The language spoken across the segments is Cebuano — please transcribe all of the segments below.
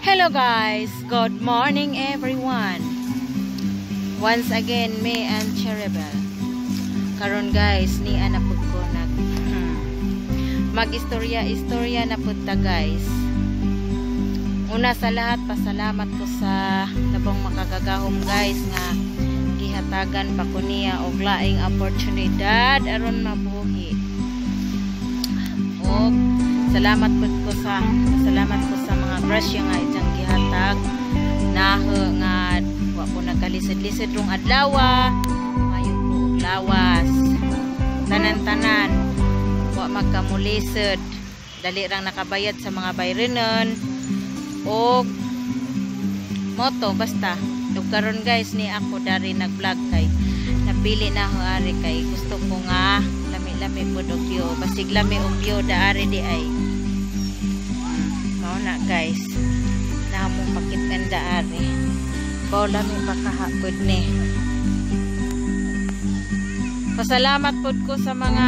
Hello guys, good morning everyone. Once again, me and Cheribel. Karon guys, ni ana pud ko nag mag-istorya-istorya na pud ta, guys. Una sa lahat, pasalamat ko sa labong makagagahom, guys, nga gihatagan pa ko niya og laing oportunidad aron mabuhi. Og salamat pud ko sa salamat ko sa mga grasya nga iyang gihatag naho nga wa ko nagkalisod-lisod rong adlaw, mayo ko og lawas, tanan-tanan wa magkamulisod, dali rang nakabayad sa mga bayrenon og moto basta. Ug karon guys, ni ako dari nag-vlog kay napili na ako ari kay gusto ko nga lami-lami pud og view, basig lami og view daari di ay. Mao na guys, na mo pakitan daari bao, lami pa kahapod ni. Pasalamat pud ko sa mga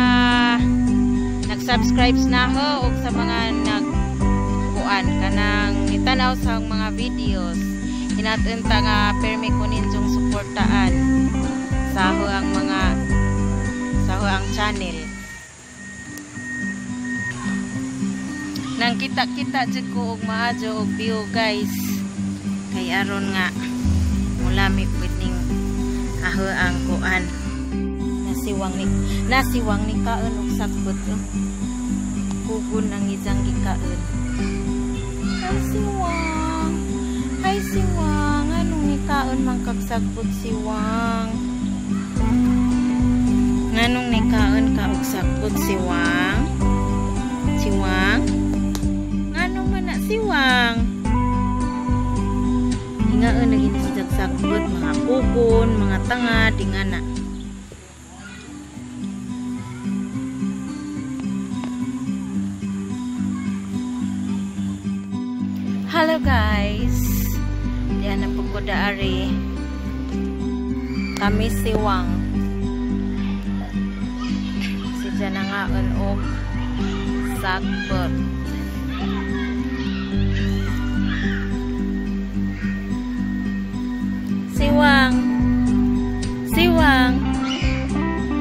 nag-subscribe na ho ug sa mga nag kuan kanang itanaw sa mga videos. Hinatun ta nga permi ko ninyong suportaan sa ho ang mga sa ho ang channel. Nang kita-kita jud ko og maayo og view guys, kay aron nga mulami pud ning aho ang kuan. Nasiwang ni kaon og sagbot, oh. Kugon ang isang gikaon. Hi siwang, hi siwang, anong nikaon man kag sagbot, siwang? Nganong nikaon ka og sagbot, siwang? Siwang, nganong man na, siwang? Hingaon na gini siya sagbot, mga kugon, mga tanga, di nga na. Hello guys. Diyan na po ko daari. Kami siwang. Si dyan na nga og sagbot. Siwang. Siwang.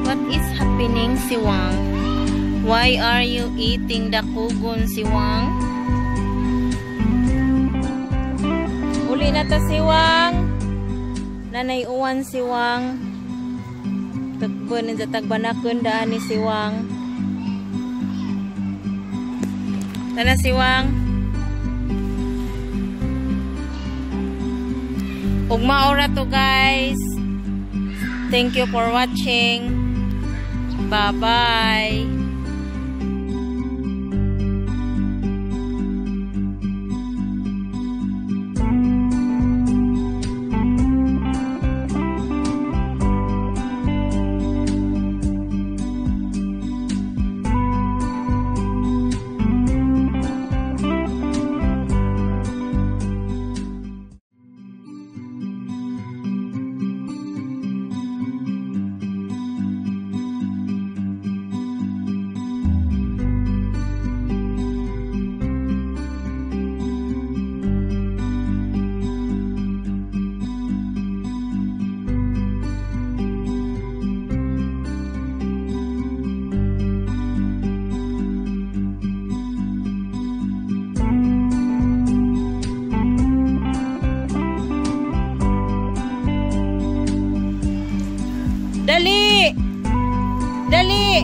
What is happening, Siwang? Why are you eating the kugon, Siwang? Uli na ta, siwang. Nanay uwan, siwang. Tagbo ni tagbanakon daan ni siwang. Tana, siwang. Ug maora to guys. Thank you for watching. Bye-bye. Dali! Dali!